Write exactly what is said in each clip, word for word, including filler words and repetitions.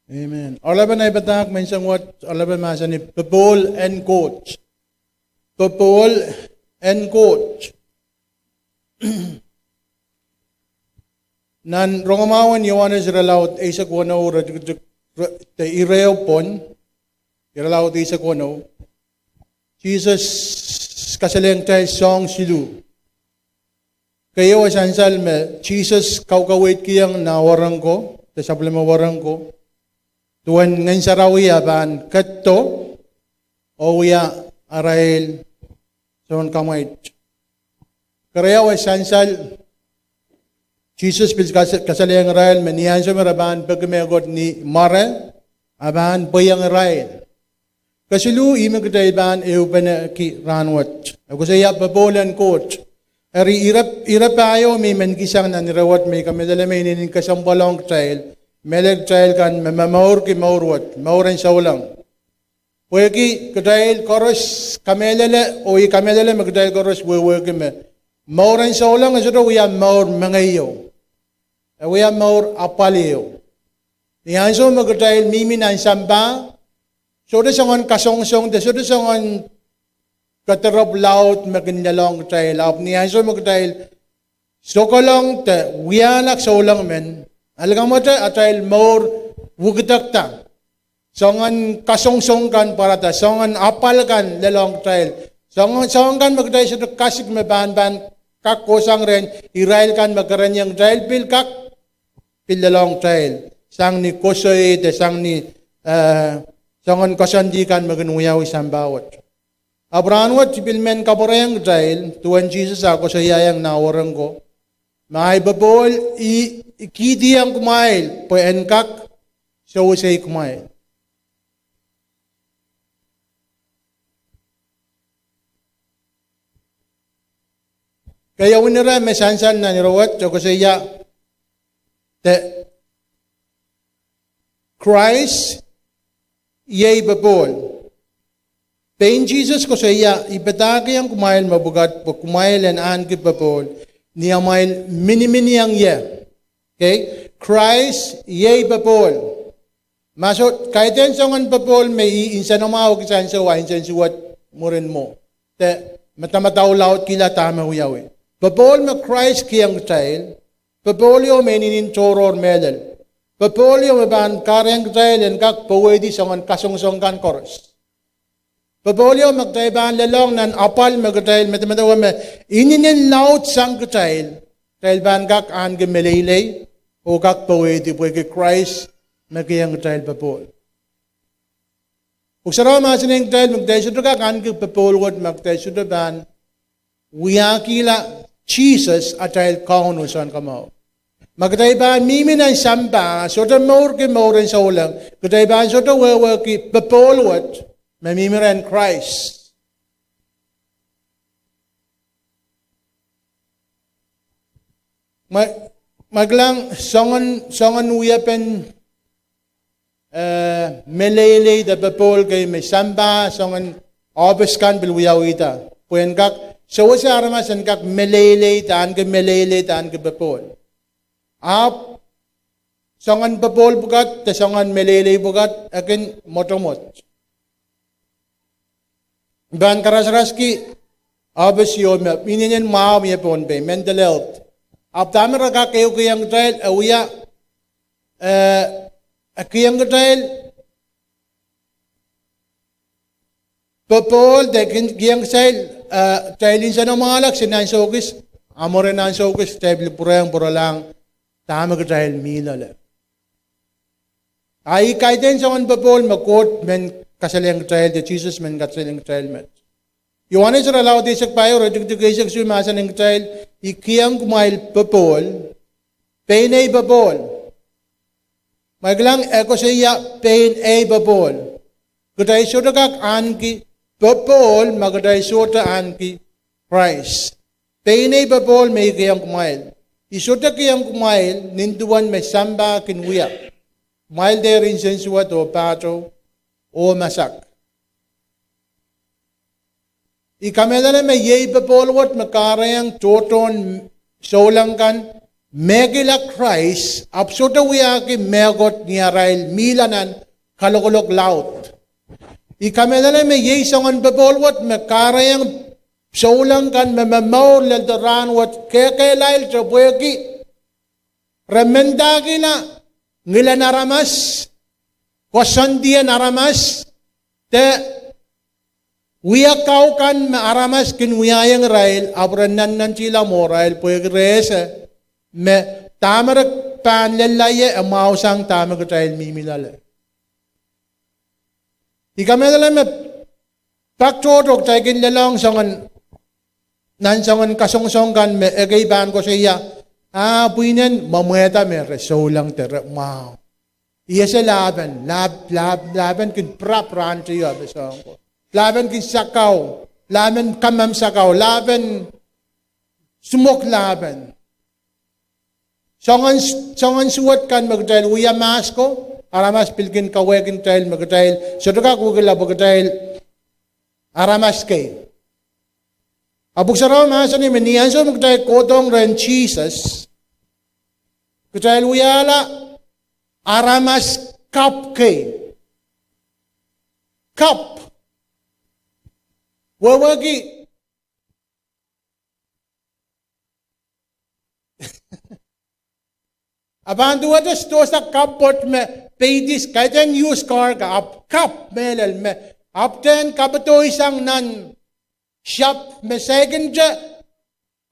Amen. Oaralapen ei padahk menseng wet, oaralapen mahsanih popohl en Koht. Popohl en Koht. Nan rongamwahu en Ioanes irelaud eisek weneu, iretikitik, re-, de ireupwon, irelaud eisek weneu, Sises kasalehiong kitail soahng siluh. Keieu, e sansal me Sises kaukaweidkihong nah wahnpoaron ko, de sapwellime wahnpoaron ko, duwen Ngehn Sarawi e pahn ketido oh wia arail sounkamwait. Keriau, e sansal Sises pil kas-, kasalehiong irail me ni ansou me re pahn peki mehkot ni mware, e pahn pweiong irail. Kesiluh, ih me kitail pahn ehupene ki rahnwet. E koasoia popohl en Koht. Eri ire, ire pahieu me I men kihsang nan ire wet me I kamehlele me inenen kesempwalohng kitail, mehlel kitail kan me momourki mour wet, mour en souleng. Pwehki kitail koaros kamehlele, oh I kamehlele me kitail koaros wehwehki me mour en souleng e sohte wia mour mengei ieu. E wia mour apwal ieu. Ni ansou me kitail mihmi nan sampah, sohte soangen kasongosong de sohte soangen kederepw laud me kin lelohng kitail. Ahpw ni ansou me kitail sokolong de wiahla souleng men, a likamwete atail mour wukidekda. Soangen kasongosong kan pwarada, soangen apwal kan lelohng kitail. Soangen, soangen kan me kitail sohte kasik me pahn, pahn kak kohsang rehn irail kan me kereniong kitail pil kak, pil lelohng kitail sang ni koasoi de sang ni, eh, soangen koasoandi kan me kin wiawi sampah wet. Ahpw rahnwet I pil men kapwurehiong kitail duwen Sises ah koasoiaiong nah wahnpoaron ko me ahi popohl, I, I kihdiong kumwail pwe en kak sewesei kumwail. Keieu, ire me sansal nan ire wet e koasoia de Krais iei popohl. Pein Sises koasoia, I padahkihong kumwail mepwukat pwe kumwail en ahneki popohl ni amwail miniminiong ie. Okay? Krais iei popohl. Ma soh, kaidehn soangen popohl me I nsenamwahu kitail ansou, a nsensuwed mwurin mwo, de madamadau laudkihla dahme wiawi. Popohl me Krais kihong kitail, popohl ieu me inenen tohrohr mehlel. Popohl ieu me pahn kahrehiong kitail en kak powehdi soangen kasongosong kan koaros. Popohl ieu me kitail pahn lelohng nan apwal me kitail medemedewe me inenen laud sang kitail, kitail pahn kak ahneki meleilei oh kak powehdi pwehki Krais me kihong kitail popohl. Pwuhk Sarawi mahsanihong kitail me kitail sohte kak ahneki popohl wet ma kitail sohte pahn wiahkihla Sises atail Kaun oh Sounkomour. Ma kitail pahn mihmi nan sampah, sohte mourki mour en souleng, kitail pahn sohte wehwehki popohl wet me mihmi rehn Krais. Ma, ma kilang soangen, soangen wiepen, eh, meleilei de popohl kei me sampah, soangen ohpis kan pil wiawihda pwe en kak sewese aramas en kak meleilei de ahneki meleilei de ahneki popohl. Ahpw soangen popohl pwukat de soangen meleilei pwukat e kin mwotomwot. I pahn karasaraski ohpis ieu me inenen mwahu mie Pohnpei, mental health. Ahpw dahme re kak ehu kihong kitail, e wia, eh, e kihong kitail popohl de kin kihong kitail, eh, kitail nsenamwahuo kisin ansou kis, a mwurin ansou kis kitail pil pwurehng pwuralahng dahme kitail mih loale. A ih kaidehn soangen popohl me Koht men kasalehiong kitail de Sises men kasalehiong kitail met. Ioanes irelaud eisek pahieu, iretikitik eisek isuh mahsanih kitail, I kihong kumwail popohl, pein ei popohl. Ma kilang e koasoia pein ei popohl. Kitail sohte kak ahneki popohl ma kitail sohte ahneki Krais. Pein ei popohl me I kihong kumwail. I sohte kihong kumwail nin duwen me sampah kin wia. Kumwail dehr nsensuwed oh pahtou oh masak. I kamehlele me iei popohl wet me kahrehiong tohtohn souleng kan, mehkihla Krais, ahpw sohte wiahki mehkot ni arail mihla nan kalokolok laud. I kamehlele me iei soangen popohl wet me kahrehiong souleng kan me momour lel de rahn wet kehkehlail de pwehki re mendahkihla ngilen aramas, koasoandien aramas, de wia kau kan me aramas kin wiahiong irail, ahpw re nannantihla mwohrail pwehki re ese me dahme re pahn lella ie e mwahusang dahme kitail mihmi loale. I kamehlele me pak tohto kitail kin lelohng soangen, nan soangen kasongosong kan me ekei pahn koasoia, ah, pwihn en mwemwehda me re souleng de re mwahu. I ese lahpen, lahp, lahp, lahpen kin pirap rahn teio me soang ko. Lahpen kin sakau, lahpen kamam sakau, lahpen sumok lahpen. Soangen, soangen suwed kan me kitail wia mahs ko, aramas pil kin kawehkin kitail me kitail sohte kak wekila pwe kitail aramas kei. A Pwuhk Sarawi mahsanih me ni ansou me kitail kohdohng rehn Sises, kitail wiahla aramas kapw kei. Kapw. Wehwehki a pahn duwehte sidohsa kapw pwoat me peidis, kaidehn used car ka, ahpw kapw mehlel me, ahpw dehn kapidoisang nan shop me saikinte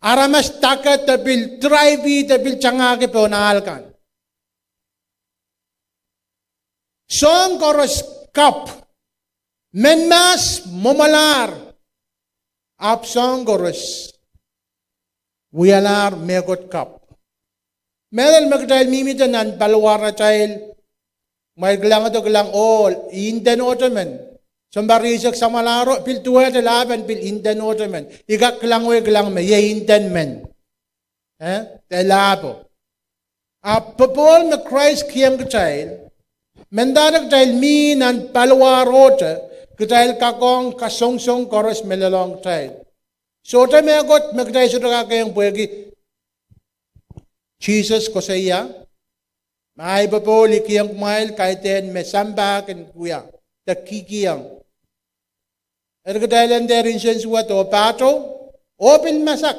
aramas dake de pil drive-i de pil tangahki pohn ahl kan. Soahng koaros kapw, men mahs mwomwalahr, ahpw soahng koaros wialahr mehkot kapw. Mehlel me kitail mihmihte nan paliwar atail, kumwail kilang, kilang ohl, I ndenohte men. Sounpar riehsek samwalahro pil duwehte lahpen pil I ndenohte men. I kak kilang wei kilang me iei I nden men. Eh, de lahpo. Ahpw popohl me Krais kihong kitail, mendahte kitail mih nan paliwarohte, kitail kak ong kasongosong koaros me lelohng kitail. Sohte mehkot me kitail sohte kak ong pwehki Sises koasoia, ma ei popohl I kihong kumwail, kaidehn me sampah kin wia de kihkihong. Eri kitail en dehr nsensuwed oh pahtou oh pil masak.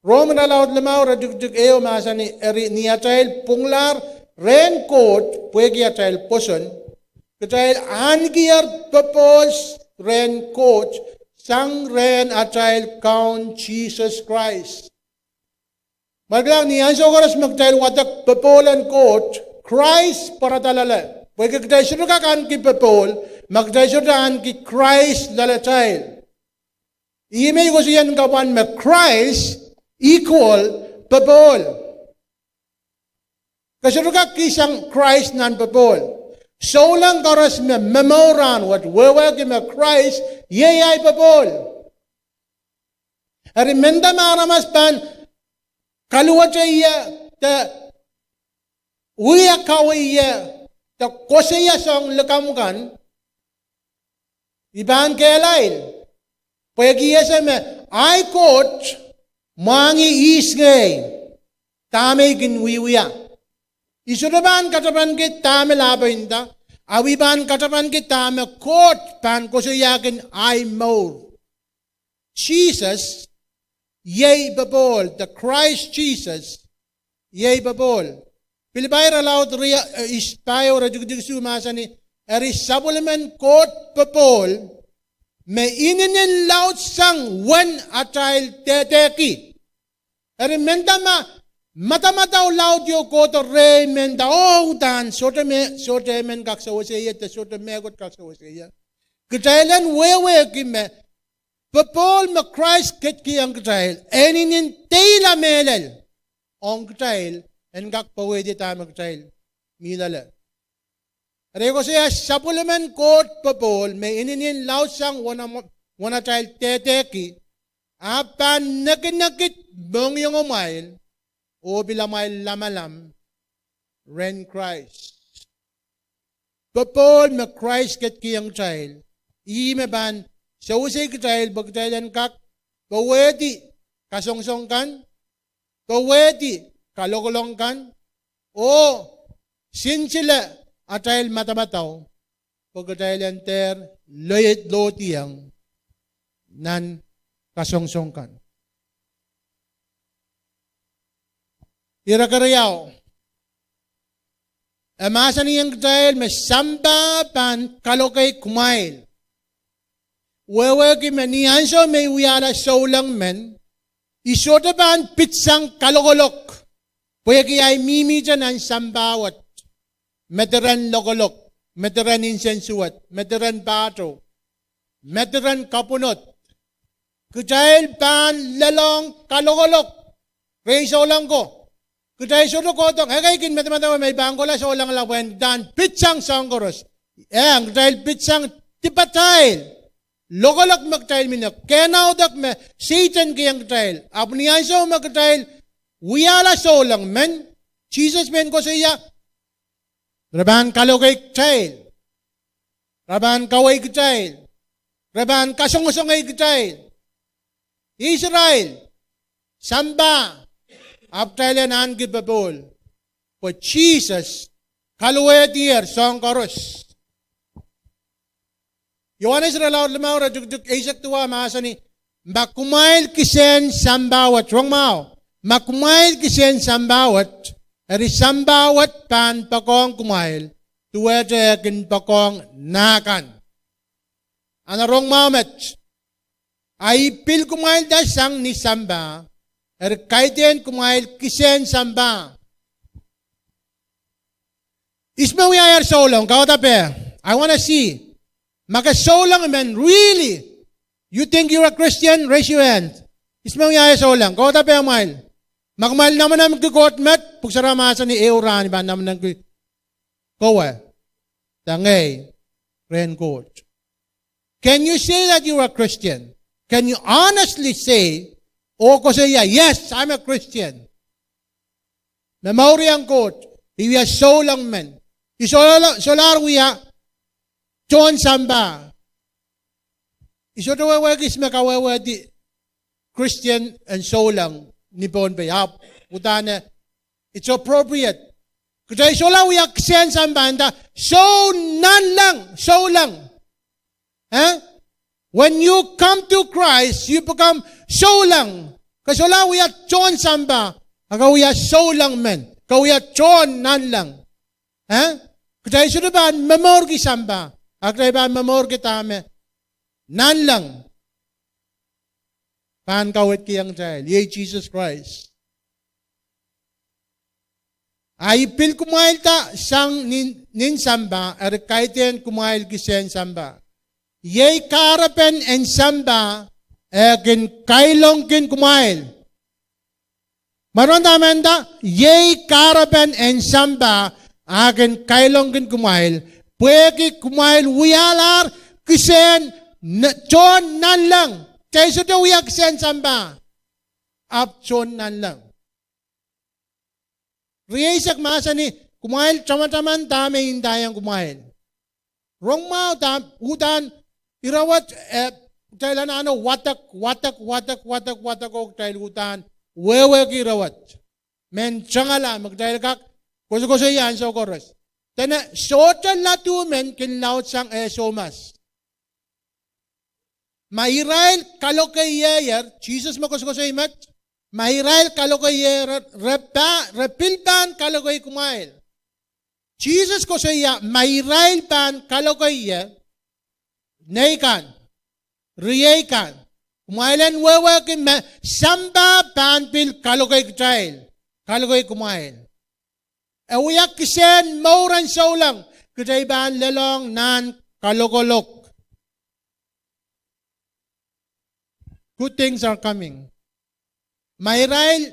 Rom irelaud limau iretikitik ehu mahsanih, eri ni atail pwunglahr rehn Koht pwehki atail pwoson, kitail ahnikiher popohl rehn Koht sang rehn atail Kaun Sises Krais. Kumwail kilang, ni ansou koaros me kitail wadek popohl en Koht, Krais pwarada loale. Pwehki kitail sohte kak ahneki popohl ma kitail sohte ahneki Krais loalatail. Ihme I koasoiahn kapwan me Krais equal popohl. Ke sohte kak kihsang Krais nan popohl. Souleng koaros me momour rahnwet wehwehki me Krais iei ahi popohl. Eri mendahte ma aramas pahn kaluwete ie de wia kawe ie de koasoia soahng likamw kan, I pahn kehlail, pwehki I ese me ahi Koht mwahngih ihs ngehi, dahme I kin wiewia. I sohte pahn katapanki dahme lahpo nda, a I pahn katapanki dahme Koht pahn koasoiahkin ahi mour. Sises iei popohl, the Christ Jesus iei popohl. Pilipai irelaud rie, eh, pahieu iretikitik isuh mahsanih, eri sapwellimen Koht popohl, me inenen laudsang uwen atail dehdehki. Eri mendahte ma madamadau laud ieu kohdo rehi, mendahte, oh, udahn sohte me, sohte emen kak sewese ie de sohte mehkot kak sewese ie. Kitail en wehwehki me popohl me Krais ketkihong kitail e inenen deila mehlel ong kitail en kak powehdi dahme kitail mih loale. Eri koasoia sapwellimen Koht popohl me inenen laudsang uwen, uwen atail dehdehki, ahpw pahn nekinekid mohngiongomwail oh pil amwail lamalam rehn Krais. Popohl me Krais ketkihong kitail, ih me pahn sewese kitail pwe kitail en kak powehdi kasongosong kan, powehdi kalokolok kan oh sinsile atail madamadau pwe kitail en dehr lo-, lohdiong nan kasongosong kan. Ire keriau, e mahsanihong kitail me sampah pahn kalokei kumwail. Wehwehki me ni ansou me I wiahla souleng men, I sohte pahn pitsang kalokolok, pwehki ahi mihmihte nan sampah wet: me diren lokolok, me diren nsensuwed, me diren pahtou, me diren kapwunod. Kitail pahn lelohng kalokolok rehn souleng ko. Kitail sohte kohdohng, ekei kin medemedewe me I pahn kohla souleng lap pwehn uhdahn pitsang soahng koaros. Eng, kitail pitsang dipatail, lokolok me kitail mihmi, kehnaudek me Sehdan kihong kitail. Ahpw ni ansou me kitail wiahla souleng men, Sises men koasoia, re pahn kalokei kitail, re pahn kawei kitail, re pahn kasongosongei kitail. Israel, sampah, ahpw kitail en ahneki popohl pwe Sises kalowehdier soahng koaros. Iohanes irelaud limau, iretikitik eisek duwau mahsanih, ma kumwail kisehn sampah wet, rong mwahu, ma kumwail kisehn sampah wet, eri sampah wet pahn poakohng kumwail, duwehte e kin poakohng nah kan. A nan rong mwahu met, a I pil kumwailda sang ni sampah, eri kaidehn kumwail kisehn sampah. Ihs me wiahier souleng? Kauwada peh. I wanna see. Ma ke souleng men, really? You think you're a Christian? Raise your hand. Ihs me wiahier souleng? Kauwada pehmwail. Ma kumwail namenemki Koht met, Pwuhk Sarawi mahsanih, ehu rahn I pahn namenemki kowe de ngehi rehn Koht. Can you say that you are a Christian? Can you honestly say, oh koasoia, yes, I'm a Christian? Me mourieng Koht, I wia souleng men. I solahr, solahr wia tohn sampah. I sohte wehwehki ihs me kawehwehdi Christian en souleng ni Pohnpei, ahpw uhdahn it's appropriate. Kitail solahr wia kisehn sampah, nda, sou nanleng, souleng. Eh? When you come to Christ, you become souleng. Ke solahr wia tohn sampah, a ke wia souleng men, ke wia tohn nanleng. Eh? Kitail sohte pahn momourki sampah, a kitail pahn momourki dahme nanleng pahn kaweidkihong kitail, iei Sises Krais. A I pil kumwailda sang ni, ni sampah, eri kaidehn kumwail kisehn sampah. Iei kahrepen en sampah, e kin kailongkin kumwail. Marain dahme e nda, iei kahrepen en sampah, a kin kailongkin kumwail, pwehki kumwail wialahr kisehn n-, tohn nanleng. Kitail sohte wia kisehn sampah, ahpw tohn nanleng. Rieisek mahsanih, kumwail tamataman dahme I ndaiong kumwail. Rong mwahu, dahme uhdahn ire wet, eh, kitail anahne wadek, wadek, wadek, wadek, wadek, oh kitail uhdahn wehwehki ire wet. Mehn tengala me kitail kak koasokoasoia ansou koaros. Dene sohte ladu men kin laudsang eh soumas. Ma irail kalokeieier, Sises me koasokoasoi met, ma irail kalokeier, re pa-, re pil pahn kalokei kumwail. Sises koasoia, ma irail pahn kalokeie, nei kan, riei kan, kumwail en wehwehki me sampah pahn pil kalokei kitail, kalokei kumwail. E wia kisehn mour en souleng, kitail pahn lelohng nan kalokolok. Good things are coming. Ma irail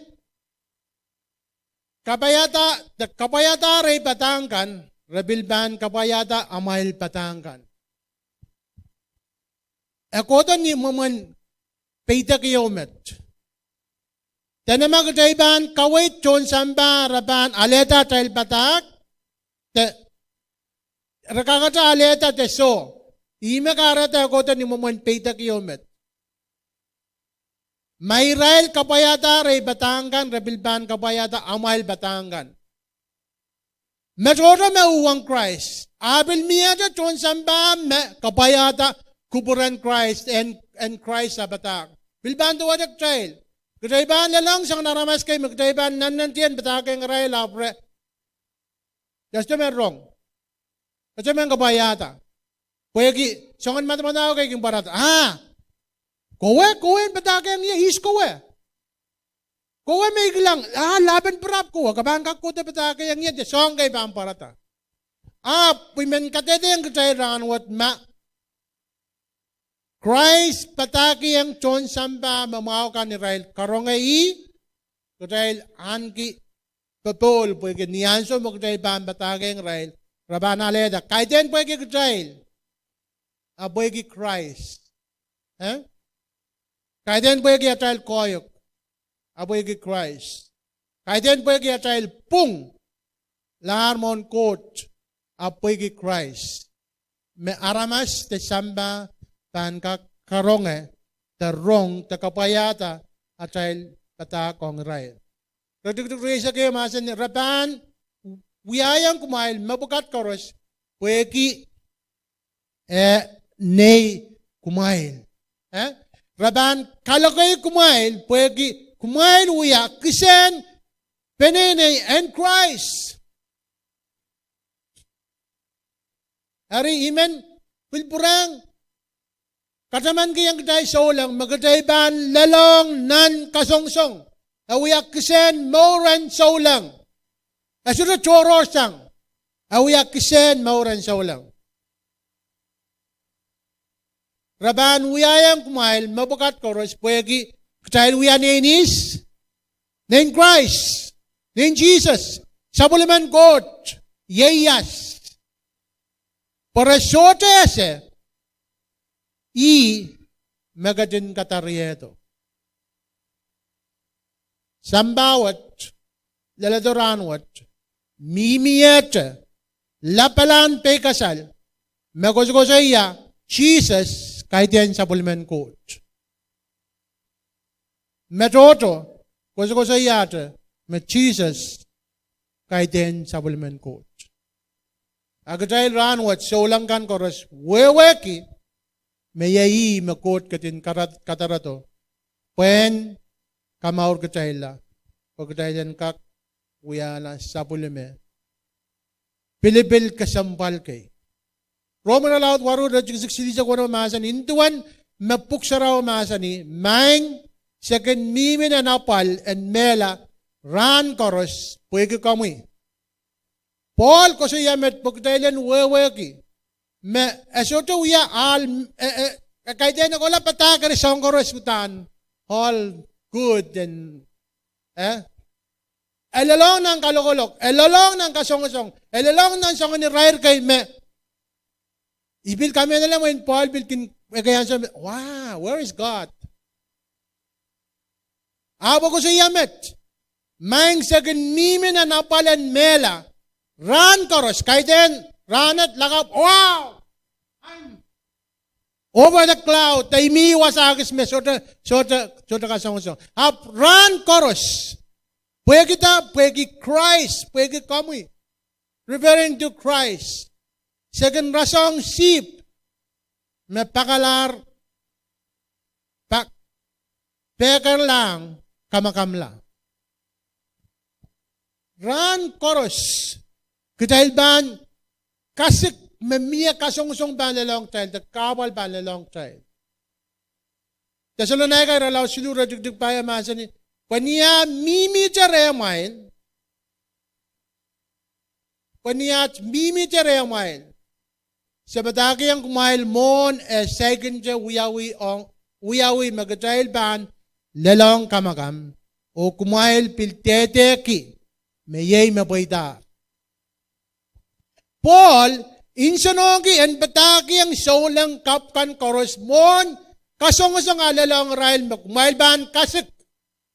kapaiada, de kapwaiadahr ei padahk kan, re pil pahn kapwaiada amwail padahk kan. E kohdo ni mwomwen peidek ieu met. Dene ma kitail pahn kaweid tohn sampah, re pahn alehda atail padahk, de re kakete alehda de soh. Ihme kahrehda e kohdo ni mwomwen peidek ieu met. Ma irail kapwaiadahr ei padahk kan, re pil pahn kapwaiada amwail padahk kan. Me tohto me uhwong Krais. A pil miehte tohn sampah me kapwaiada kupwuren Krais, en, en Krais ah padahk. Pil pahn duwehte kitail. Kitail pahn lelohng soangen aramas kei me kitail pahn nannantihong padahkihong irail ahpw re, e sohte men rong. E sohte men kapwaiada. Pwehki soangen madamadau kei kin pwarada. Ah, kowe, kowe en padahkihong ie, ihs kowe? Kowe me I kilang, ah, lahpen pirap kowe, ke pahn kak kohdo padahkihong ie, de soahng kei pahn pwarada. Ahpw I men kadehdehng kitail rahnwet ma Krais padahkihong tohn sampah me mwahu kan irail karonge ih, kitail ahneki popohl pwehki ni ansou me kitail pahn padahkihong irail, re pahn alehda. Kaidehn pwehki kitail, a pwehki Krais. Eh? Kaidehn pwehki atail koahiek, a pwehki Krais. Kaidehn pwehki atail pwung lahr mwohn Koht, a pwehki Krais. Me aramas de sampah pahn kak karonge de rong de kapwaiada atail padahk ong irail. Iretikitik rieisek ehu mahsanih, re pahn wiahiong kumwail mepwukat koaros pwehki eh, nei kumwail. Eh? Re pahn kalokei kumwail pwehki kumwail wia kisehn peneinei en Krais. Eri I men pil pwurehng katamankihong kitail souleng me kitail pahn lelohng nan kasongosong. E wia kisehn mouren souleng. E sohte tohrohrsang. E wia kisehn mouren souleng. Re pahn wiahiong kumwail mepwukat koaros pwehki kitail wia nein ihs? Nein Krais, nein Sises, sapwellimen Koht, ieias. Pwe re sohte ese ih me ketin kadariehdo. Sampah wet, leledo rahnwet, mihmiehte lapalahn peikasal me kosokosoia Sises kaidehn sapwellimen Koht. Me tohto kosokosoiahte me Sises kaidehn sapwellimen Koht. A kitail rahnwet souleng kan koaros wehwehki me iei ih me Koht ketin kadarodo pwehn kamour kitailla pwe kitail en kak wiahla sapwellime pilipil kesempwal kei. Rom irelaud waru iretikitik silihsek weneu mahsanih, nin duwen me Pwuhk Sarawi mahsanih, maing se kin mihmi nan apwal en mehla rahn koaros pwehki komwi. Pohl koasoia met pwe kitail en wehwehki me e sohte wia ahl, e, e, e kaidehn kohla padahk eri soahng koaros uhdahn all good and, eh? E lelohng nan kalokolok, e lelohng nan kasongosong, e lelohng nan soangen irair kei me I pil kamehlele mwein Pohl pil kin ekei ansou me, wow, where is God? Ahpw e koasoia met, maing se kin mihmi nan apwal en mehla rahn koaros, kaidehn rahn et lakapw, wow, I'm over the cloud, de I mi wasa kis me sohte, sohte, sohte kasongosong. Ahpw rahn koaros, pwehkida, pwehki Krais, pwehki komwi, referring to Christ, se kin rasehng sihpw me pahkalahr, pak, pehkerlahng kamakamala. Rahn koaros kitail pahn kasik me mie kasongosong pahn lelohng kitail, de kahpwal pahn lelohng kitail. Deselonaika irelaud siluh iretikitik pahieu mahsanih, pwe ni ah mihmihte rehmwail, pwe ni ah mihmihte rehmwail, se padahkihong kumwail mwohn eh saikinte wiawi ong, wiawi me kitail pahn lelohng kamakam, oh kumwail pil dehdehki me iei me pweidahr. Pohl nsenohki en padahkihong souleng kapw kan koaros mwohn kasongosong ah lelohng irail me kumwail pahn kasik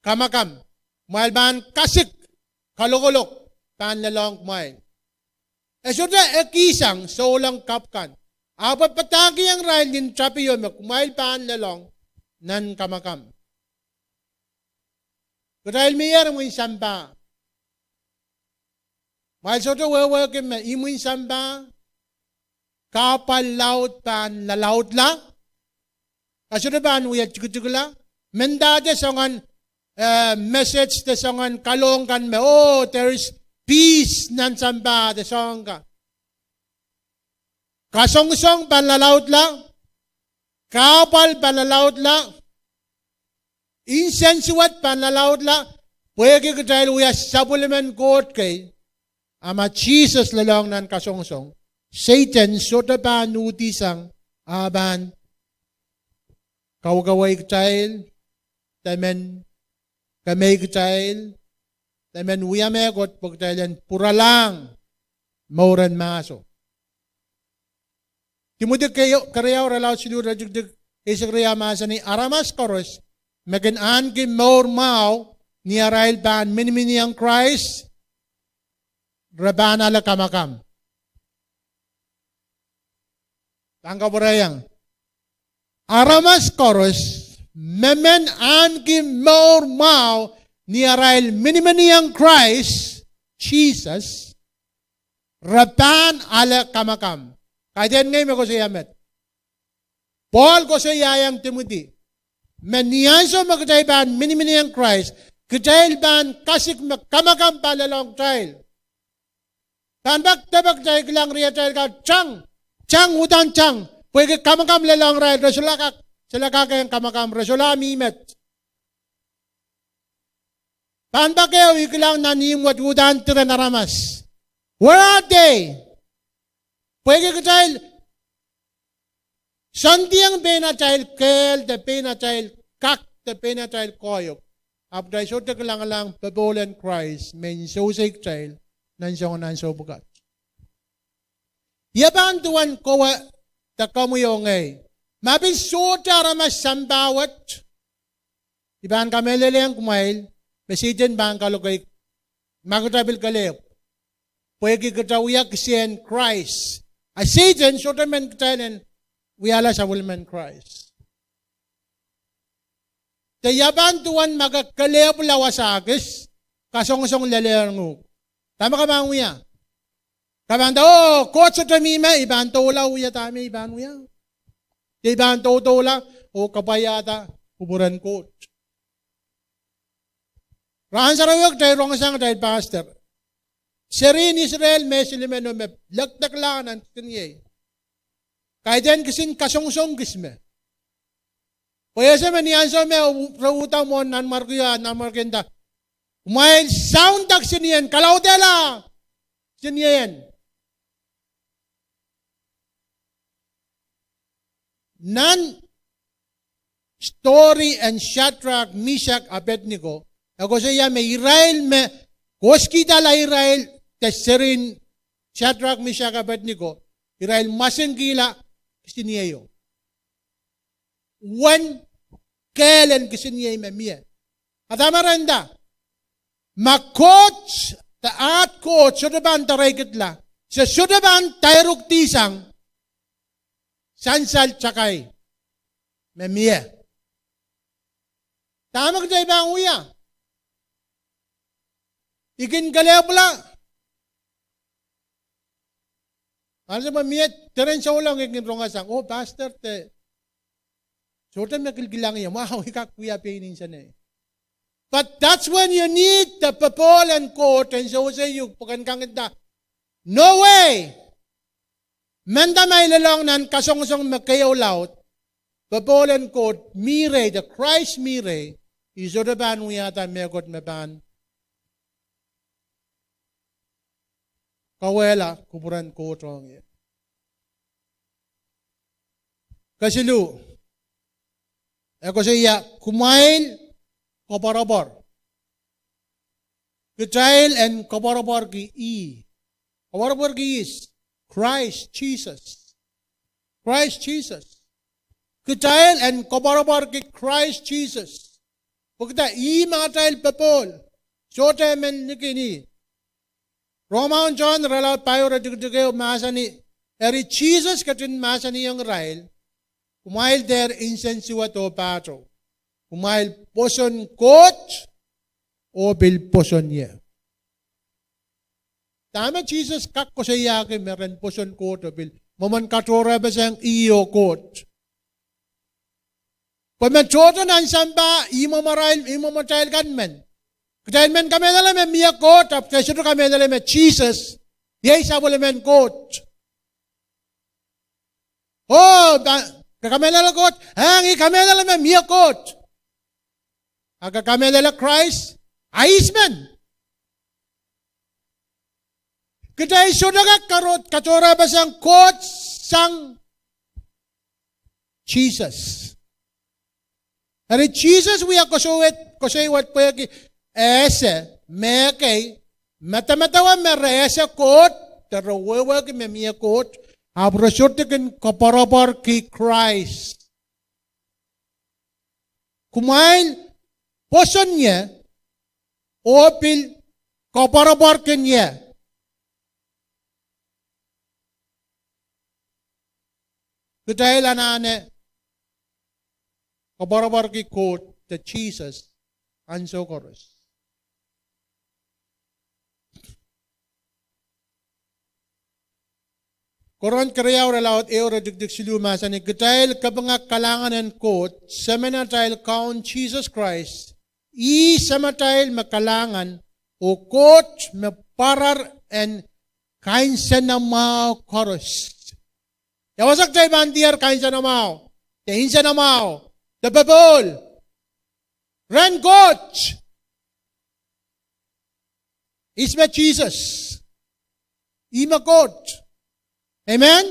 kamakam, kumwail pahn kasik kalokolok pahn lelohng kumwail. E sohte ekihsang souleng kapw kan, ahpw e padahkihong irail nin tapio me kumwail pahn lelohng nan kamakam. Kitail mihier imwin sampah. Kumwail sohte wehwehki me imwin sampah, kahpwal laud pahn lalaudla. Ke sohte pahn wia tikitikla. Mendahte soangen, eh, message de soangen kalohk kan me, oh, there is peace nan sampah de soahng kan. Kasongosong pahn lalaudla, kahpwal pahn lalaudla, nsensuwed pahn lalaudla, pwehki kitail wia sapwellimen Koht kei. A ma Sises lelohng nan kasongosong, Sehdan sohte pahn uhdisang, ah pahn kawekawei kitail, de men kemehla kitail, de men wia mehkot pwe kitail en pwuralahng mouren mahso. Timoty keriau, irelaud siluh, iretikitik eisek riau mahsanih, aramas koaros me kin ahneki mour mwahu ni arail pahn miniminiong Krais, re pahn ale kamakam. Pahn kapwureiong. Aramas koaros me men ahneki mour mwahu ni arail miniminiong Krais Sises, re pahn ale kamakam. Kaidehn ngehi me koasoia met. Pohl koasoiaiong Timoty me ni ansou me kitail pahn miniminiong Krais, kitail pahn kasik me kamakam pahn lelohng kitail. Pahn pak depe kitail kilang riatail kan tang, tang, uhdahn tang, pwehki kamakam lelohng irail, re solahr kak, solahr kak ong kamakam, re solahr mihmet. Pahn pak ehu I kilang nan ihmw wet, uhdahn diren aramas. Where are they? Pwehki kitail soandiong pein atail kehl, de pein atail kak, de pein atail koahiek, ahpw kitail sohte kilangalahng popohl en Krais me nsousoi kitail nan soangen ansou pwukat. Ia pahn duwen kowe de komwi oh ngehi? Ma pil sohte aramas sampah wet, I pahn kamehlelehiong kumwail me Sehdan pahn kaloke ma kitail pil kelehpw, pwehki kitail wia kisehn Krais. A Sehdan sohte men kitail en wiahla sapwellimen Krais. De ia pahn duwen ma ke kelehpwla wasa kis, kasongosong lelehr nguhk, dahme ke pahn wia? Ke pahn nda, oh, Koht sohte mih me, I pahn doula wia dahme I pahn wia. De I pahn doudoula oh kapwaiada kupwuren Koht. Rahn sarawi kitail rongosang atail pastor, serihn Israel me silimeno me lekdekla nan kisiniei. Kaidehn kisin kasongosong kis me, pwe ese me ni ansou me re uhda mwohn nanmwarkio, nanmwarkio nda, kumwail saunda kisiniei, kalaudehla kisiniei. Nan story en Sadrak, Misak, Apednego, e koasoia me irail me kohskihda irail de serihn Sadrak, Misak, Apednego, irail mwasengkihla kisinieio. Uwen kehl en kisiniei me mie. A dahme re nda? Ma Koht, de ahd Koht sohte pahn doareikitla, se sohte pahn doaruhkdihsang sansal takai me mie. Dahme kitail pahn wia? I kin kelehpwla. Ansou me mie diren souleng I kin rongosang, oh, pastor de sohte me kilkilang ie, mwahu, I kak wia pein nsenei. But that's when you need the popohl en Koht en sewese uhk pwe ken kak nda, no way. Mehnda ma I lelohng nan kasongosong me keieu laud, popohl en Koht mih rei, de Krais mih rei, I sohte pahn wiahda mehkot me pahn kauwehla kupwuren Koht ong ie. Kesiluh, e koasoia kumwail koapworopwor. Kitail en koapworopworki ih. Koapworopworki ihs? Krais Sises. Krais Sises. Kitail en koapworopworki Krais Sises. Pwehki ih me atail popohl. Sohte emen likin ih. Rongamwahu en Sohn irelaud pahieu, iretikitik ehu mahsanih, eri Sises ketin mahsanihong irail, kumwail dehr nsensuwed oh pahtou. Kumwail pwoson Koht, oh pil pwoson ie. Dahme Sises kak koasoiahki me ren pwoson Koht oh pil mwomwen katohrehpeseng ih oh Koht? Pwe me tohto nan sampah, ih mwomwatail, ih mwomwatail kan men. Kitail men kamehlele me mie Koht, ahpw kitail sohte kamehlele me Sises iei sapwellimen Koht. Oh, ke kamehlele Koht? Eng, I kamehlele me mie Koht. A ke kamehlele Krais? A ihs men? Kitail sohte kak katohrehpeseng Koht sang Sises. Eri Sises wia koasoiwet, koasoiwet pwehki e ese me ekei medemedewe me re ese Koht, de re wehwehki me mie Koht, ahpw re sohte kin koapworopworki Krais. Kumwail pwoson ie oh pil koapworopworki ie. Kitail anahne koapworopworki Koht de Sises ansou koaros. Korint keriau, irelaud ehu, iretikitik siluh mahsanih, kitail kapinga kalahngan en Koht, Semen atail Kaun Sises Krais. Ih Sematail me kalahngan, oh Koht me pwarer en kainsenamwahu koaros. Ia wasa kitail pahn diar kainsenamwahu, de insenamwahu, de popohl? Rehn Koht. Ihs me Sises? Ih me Koht. Amen.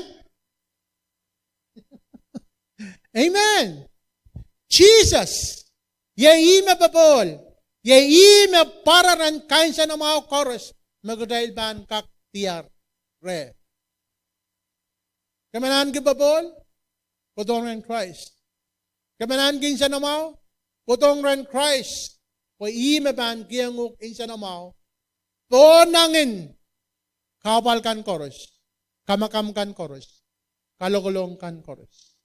Amen. Sises, iei ih me popohl, iei ih me pwarer en kainsenamwahu koaros me kitail pahn kak diar reh. Ke men ahneki popohl? Pwurodo rehn Krais. Ke men ahneki insenamwahu? Pwurodo rehn Krais. Pwe ih me pahn kihong uhk insenamwahu pohnangin kahpwal kan koaros, kamakam kan koaros, kalokolok kan koaros.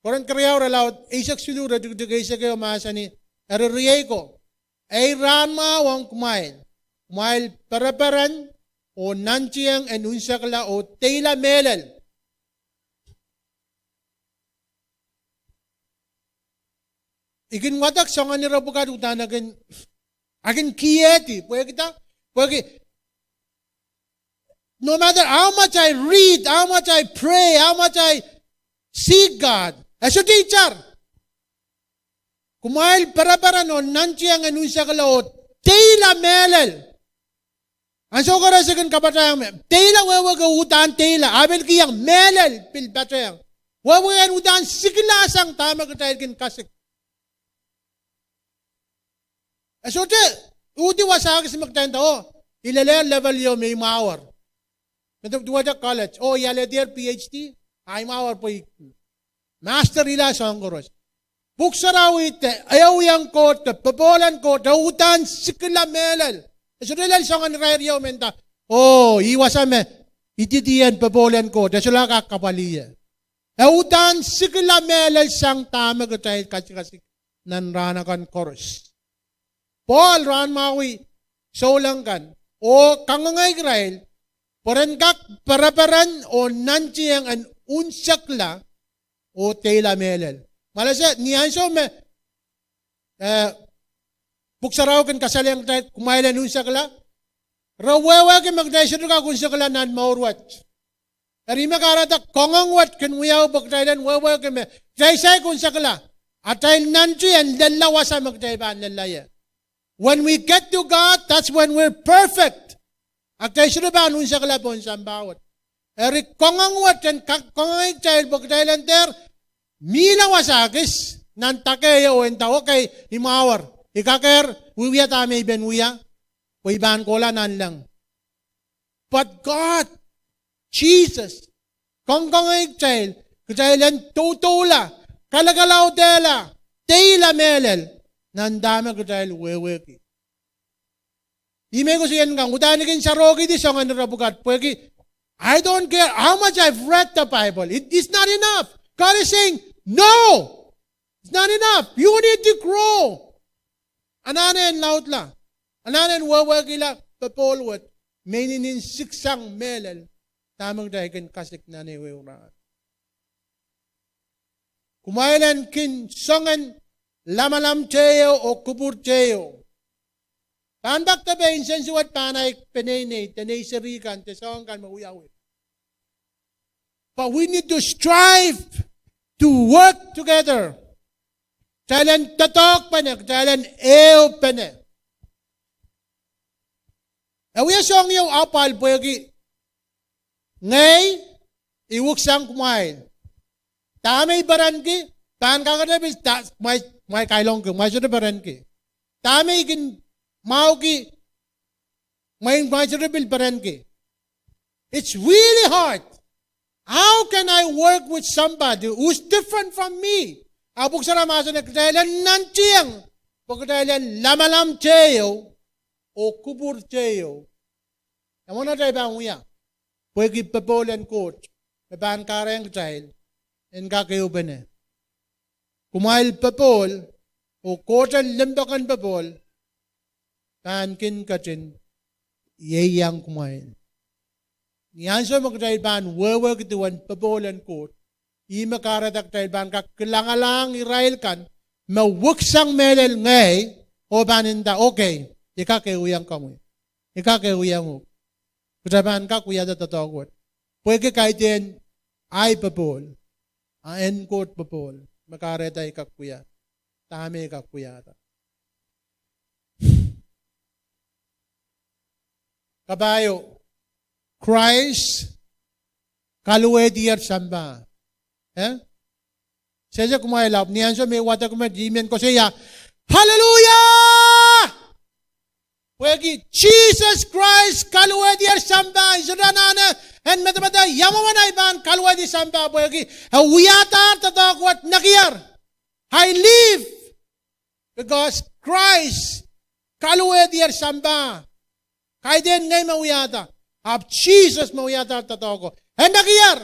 Korint keriau, irelaud eisek siluh, iretikitik eisek ehu mahsanih, eri riei ko, ei rahnmwahu ong kumwail, kumwail pereperen oh nantiong en unsekla oh teila mehlel. I kin wadek soangen ire pwukat uhdahn e kin, e kin kiehdi, pwehki dah? Pwehki no matter how much I read, how much I pray, how much I seek God, e sohte itar. Kumwail pereperen oh nantiong en unsekla oh teila mehlel. Ansou koaros I kin kapatahieng me teila wehwehki uhdahn teila, a pil kihong mehlel pil patehng. Wehwehki en uhdahn sikilasang dahme kitail kin kasik. E sohte uhdi wasa kis me kitail nda, oh, I lel level ieu me I mwahuwar. Me duwehte college, oh, I alehdier PhD, a I mwahuwar pwe I master ila soahng koaros. Pwuhk Sarawi de ehuiong Koht de popohl en Koht e uhdahn sikila mehlel. E sohte lel soangen irair ieu me nda, oh, ih wasa me ididien popohl en Koht, e solahr kak kapwalih ie. E uhdahn sikila mehlel sang dahme kitail kasikasik nan rahn akan koaros. Pohl rahnmwahwih souleng kan oh kangoangeik irail pwe ren kak pereperen oh nantiong en unsekla oh teila mehlel. Mwalese, ni ansou me, eh, Pwuhk Sarawi kin kasalehiong kitail kumwail en unsekla, re wehwehki me kitail sohte kak unsekla nan mour wet. Eri me kahrehda kangoang wet kin wiawi pwe kitail en wehwehki me kitail saik unsekla, atail nanti en lella wasa me kitail pahn lella ie. When we get to God, that's when we're perfect. A kitail sohte pahn unsekla pohn sampah wet. Eri kangoang wet en kak kangoangeik kitail pwe kitail en dehr mihla wasa kis nan dake ieu oh nda, okay, I mwahuwar, I kakehr wiewia dahme I pahn wia, pwe I pahn kohla nanleng. But God, Sises, kangoangeik kitail, kitail en doudoula, kalakalaudehla, teila mehlel nan dahme kitail wehwehki. Ih me I koasoiahki kan, uhdahn I kin sarohkihdi soangen ire pwukat pwehki I don't care how much I've read the Bible, it is not enough. God is saying, no, it's not enough. You need to grow. anahne en laudla, anahne en wehwehkihla popohl wet, me inenen siksang mehlel dahme kitail kin kasik nan ehuehu rahn. Kumwail en kin soangen lamalam teieu oh kupwur teieu. Pahn pak depe nsensuwed pahn ahi peneinei de nei seri kan de soahng kan me wiawi. But we need to strive to work together. Kitail en doadoahkpene, kitail en ehupene. E wia soahng ieu apwal pwehki ngehi, I wiksang kumwail. Dahme I perenki, pahn kakete pil, kumwail kailongki, kumwail sohte perenki. Dahme I kin mwahuki, kumwail sohte pil perenki. It's really hard. How can I work with somebody who's different from me? A pwuhk sarawi mahsanih kitail en nantihong pwe kitail en lamalam teieu oh kupwur teieu. Emen atail pahn wia, pwehki popohl en Koht me pahn kahrehiong kitail en kak ehupene. Kumwail popohl, oh Koht en limpoak en popohl pahn kin ketin ieiang kumwail. Ni ansou me kitail pahn wehwehki duwen popohl en Koht, ih me kahrehda kitail pahn kak kilangalahng irail kan me wiksang mehlel ngehi oh pahn nda, okay, I kak ehuiong komwi, I kak ehuiong uhk. Kitail pahn kak wiahda doadoahk wet pwehki kaidehn ahi popohl, a en Koht popohl me kahrehda I kak wia dahme I kak wiahda. Kapahieu, Krais kaluwehdier sampah. Eh? Sehse kumwail ahpw ni ansou me I wadek met I men koasoia, hallelujah! Pwehki Sises Krais kaluwehdier sampah, I sohte anahne en medemedewe ia mwomwen ahi pahn kaluwehdi sampah pwehki e wiahdahr doadoahk wet nekier. I live because Krais kaluwehdier sampah. Kaidehn ngehi me wiahda, ahpw Sises me wiahdahr doadoahko. E nekier.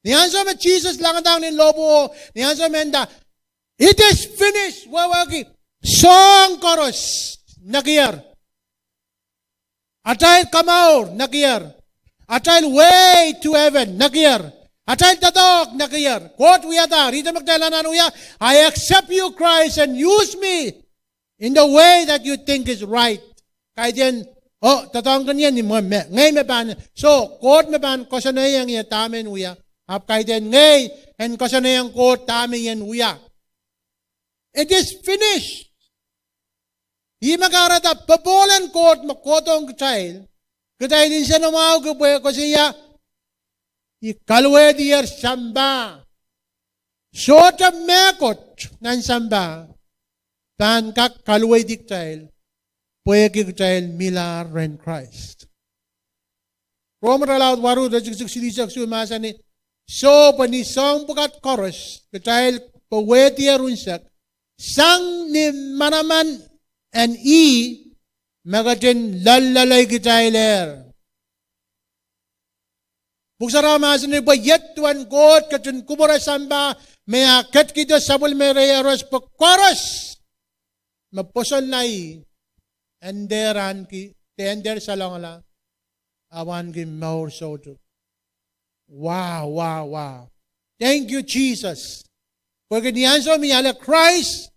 Ni ansou me Sises langdahng nin lohpwuo, ni ansou me e nda, it is finished, wehwehki soahng koaros nekier. Atail komour nekier. Atail way to heaven nekier. Atail doadoahk nekier. Koht wiadahr, ihte me kitail anahne wia, I accept you, Christ, and use me in the way that you think is right. Kaidehn, oh, doadoahngkin ie ni me, me, ngehi me pahn, so, Koht me pahn koasoanehiong ie dahme en wia. Ahpw kaidehn ngehi en koasoanehiong Koht dahme I en wia. It is finished. Ih me kahrehda popohl en Koht me kohdohng kitail, kitail nsenamwahuki pwe koasoia, I kaluwehdier sampah. Sohte mehkot nan sampah pahn kak kaluweidi kitail, pwehki kitail mihlahr rehn Krais. Rom irelaud waru iretikitik silihsek isuh mahsanih, so pwe ni soahng pwukat koaros kitail powehdier unsek, sang ni manaman en ih me ketin loalloalei kitailehr. Pwuhk Sarawi mahsanih pwe iet duwen Koht ketin kupwure sampah, me e ketikihdo sapwellime rieros pwe koaros me pwosonla ih en dehr ahneki, en dehr salongala, ahpw ahneki mour soutuk. Wow, wow, wow. Thank you, Jesus. Pwehki ni ansou me I ale Krais,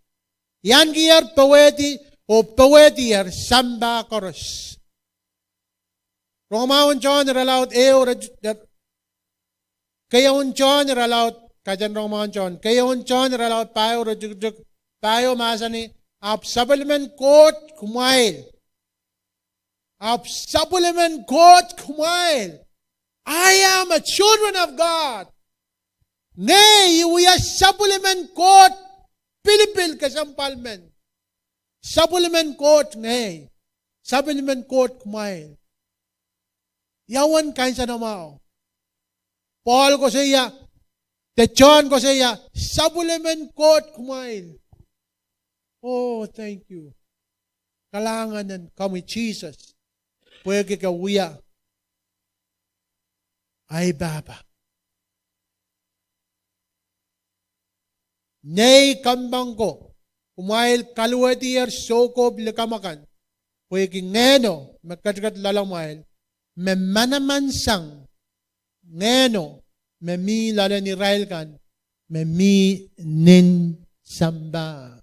I ahnekier powehdi, oh powehdier sampah koaros. Rongamwahu en John irelaud ehu, keieun John irelaud, kaidehn Rongamwahu en John, keieun John irelaud pahieu, iretikitik pahieu mahsanih, ahpw sapwellimen Koht kumwail. Ahpw sapwellimen Koht kumwail. I am a children of God. Ngehi I wia sapwellimen Koht pilipil kesempwal men. Sapwellimen Koht ngehi. Sapwellimen Koht kumwail. Ia uwen kansenamwahu? Pohl koasoia, de John koasoia, sapwellimen Koht kumwail. Oh, thank you. Kalahngan en komwi Sises, pwehki ke wia ahi pahpa. Nei kompoang ko, kumwail kaluwehdier soukohp likamw akan, pwehki Ngehno me ketiket loalamwail, me manaman sang Ngehno me mi loalen irail kan me mi nin sampah.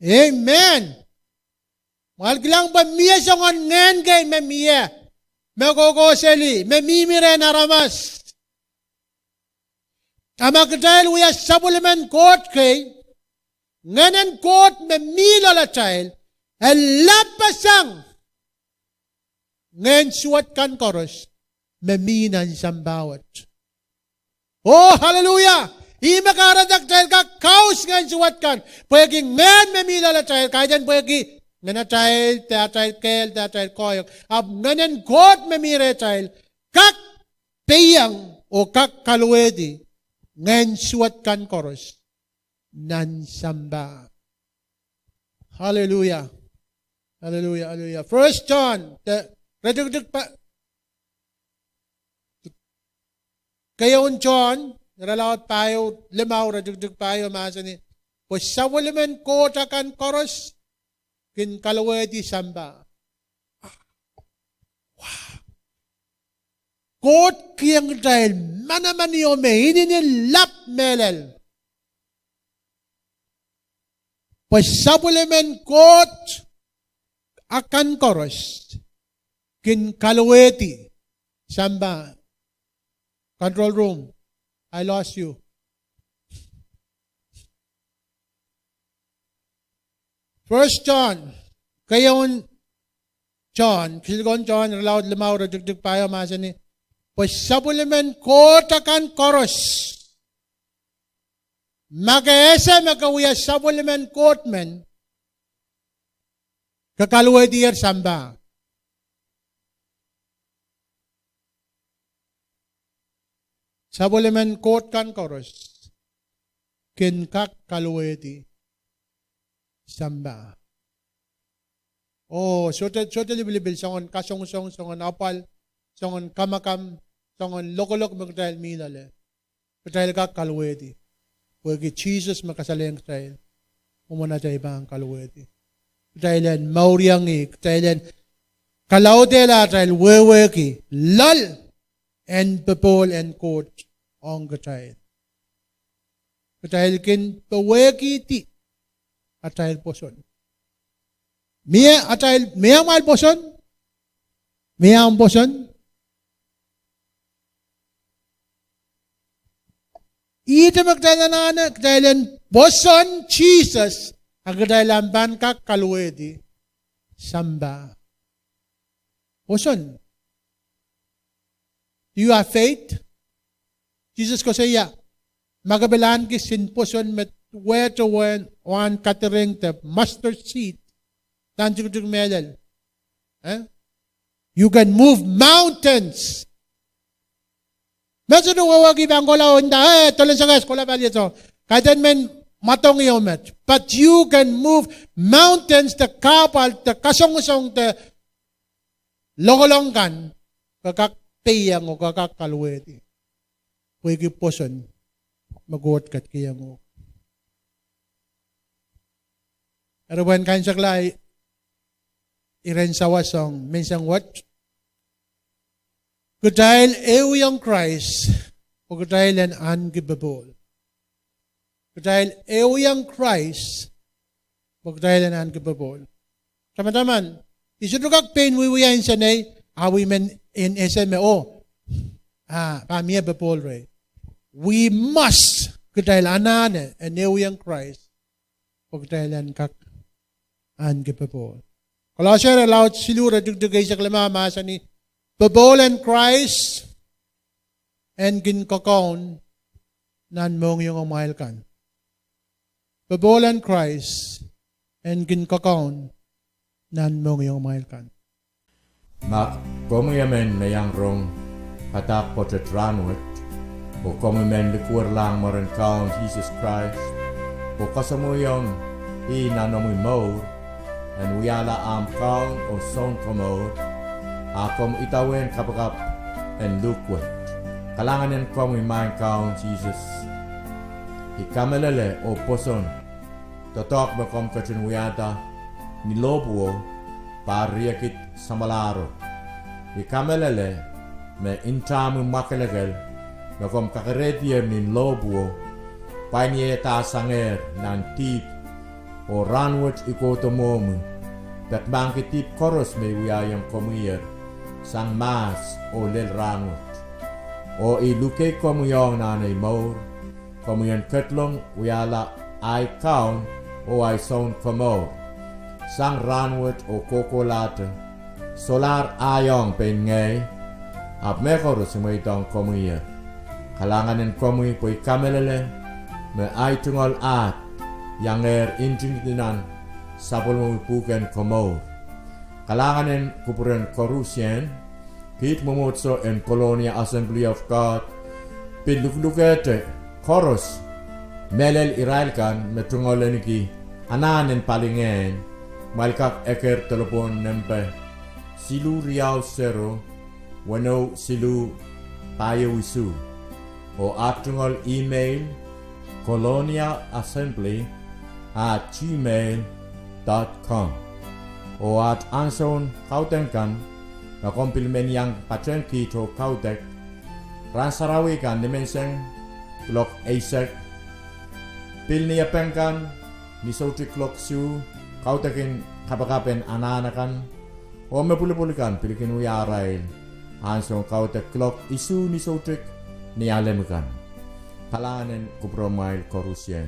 Amen. Mwail kilang pwe mie soangen ngehn kei me mie, me kohkohseli, me mihmi rehn aramas. A ma kitail wia sapwellimen Koht kei, Ngehnen Koht me mi loalatail e lapasang ngehn suwed kan koaros me mi nan sampah wet. Oh, hallelujah! Ih me kahrehda kitail kak kaus ngehn suwed kan, pwehki ngehn me mi loalatail, kaidehn pwehki ngenatail, de atail kehl, de atail koahiek. Ahpw Ngehnen Koht me mi rehtail kak peiang oh kak kaluwehdi ngehn suwed kan koaros nan sampah. Hallelujah. Hallelujah, hallelujah. First John, de, iretikitik pa-, keieun John, irelaud pahieu, limau, iretikitik pahieu mahsanih, pwe sapwellimen Koht akan koaros kin kaluwehdi sampah. Koht kihong kitail manaman ieu me inenen lap mehlel, pwe sapwellimen Koht akan koaros kin kaluwehdi sampah. Control room, I lost you. First John, keieun John, kisinlikou John, irelaud limau, iretikitik pahieu mahsanih, pwe sapwellimen Koht akan koaros, ma ke ese me ke wia sapwellimen Koht men, ke kaluwehdier sampah. Sapwellimen Koht kan koaros kin kak kaluwehdi sampah. Oh, sohte, sohte lipilipil soangen kasongosong, soangen apwal, soangen kamakam, soangen lokolok me kitail mi loale, kitail kak kaluwehdi. Pwehki Sises me kasalehng kitail, mwomwen atail pahn kaluwehdi. Kitail en mourieng ih, kitail en kalaudehla atail wehwehki loal en popohl en Koht ong kitail. Kitail kin powehkihdi atail pwoson. Mie atail, mie amwail pwoson? Mie omw pwoson? Ihte me kitail anahne, kitail en pwoson Sises, a kitail ahpw pahn kak kaluwehdi sampah. Pwoson. Do you have faith? Sises koasoia, ma ke pil ahneki sin pwoson me wehte wahn, wahn kadiring de mustard seed, nan tikitik mehlel, eh? You can move mountains. Me sohte wehwehki pahn kohla oh nda, eh, dolen sekes kohla palieso. Kaidehn men mwadong ieu met. But you can move mountains, de kahpwal, de kasongosong, de lokolok kan, ke kak peiang oh ke kak kaluwehdi. Pwehki pwoson me Koht ketikihong uhk. Eri pwehn kaimwisekla iren sawas ong menseng wet, kitail ehuiong Krais pwe kitail en ahneki popohl. Kitail ehuiong Krais pwe kitail en ahneki popohl. Tamataman, I sohte kak pein wiewia insenei, a I men en ese me, oh, ah, pahn mie popohl rehi. We must, kitail anahne en ehuiong Krais pwe kitail en kak ahneki popohl. Kolose irelaud siluh, iretikitik eisek limau mahsanih, popohl en Krais en kin kakaun nan mohngiongimwail kan. Popohl en Krais en kin kakaun nan mohngiongimwail kan. Ma komwi emen me iang rong padahk pwoatet rahnwet, oh komwi men likwerlahng mwaren Kaun Sises Krais, oh kasamwoiong ih nan omwi mour, en wiahla ahmw Kaun oh Sounkomour, a komw idawehn kapakap en luhk wet. Kalahngan en komwi Maing Kaun Sises. I kamehlele oh pwoson doadoahk me komw ketin wiahda ni lohpwuo pahr riekid samwalahro. I kamehlele me ntahmwi mwakelekel me komw kakerehdier ni lohpwuo pwain ieiedahsangehr nan dihp, oh rahnwet I kohdo mwohmwi, peki mahkki dihp koaros me I wiahiong komwier sang mahs oh lel rahnwet. Oh I luke komwi ong nan ei mour, komwi en ketlong wiahla ahi Kaun oh ahi Sounkomour sang rahnwet oh kohkohlahte. Solahr ahiong pein ngehi, ahpw mehkoaros I mweidohng komwier. Kalahngan en komwi pwe I kamehlele me ahi tungoal ahd iangehr ntingdi nan sapwellimomwi pwuhken komour. Kalahngan en kupwuren koarusie. Kiht mwomwohdiso en Colonia Assembly of God pil luklukehte koaros mehlel irail kan me tungoal ahneki anahn en palingehn, kumwail kak eker delepwohn nempe siluh riau sero, weneu siluh, pahieu isuh. Oh aht tungoal email, colonia assembly at gmail dot com. Oh aht ansoun kaudok kan, ma komw pil men iang patehng kiht oh kaudok, rahn sarawi kan nimenseng kuloak eisek, pil niepeng kan ni soutik kuloak isuh, kaudok en kapakap en anahn akan, oh me pwulopwul kan pil kin wia arail ansoun kaudok kuloak isuh ni soutik ni alem kan. Kalahngan en kupwuromwail koarusie.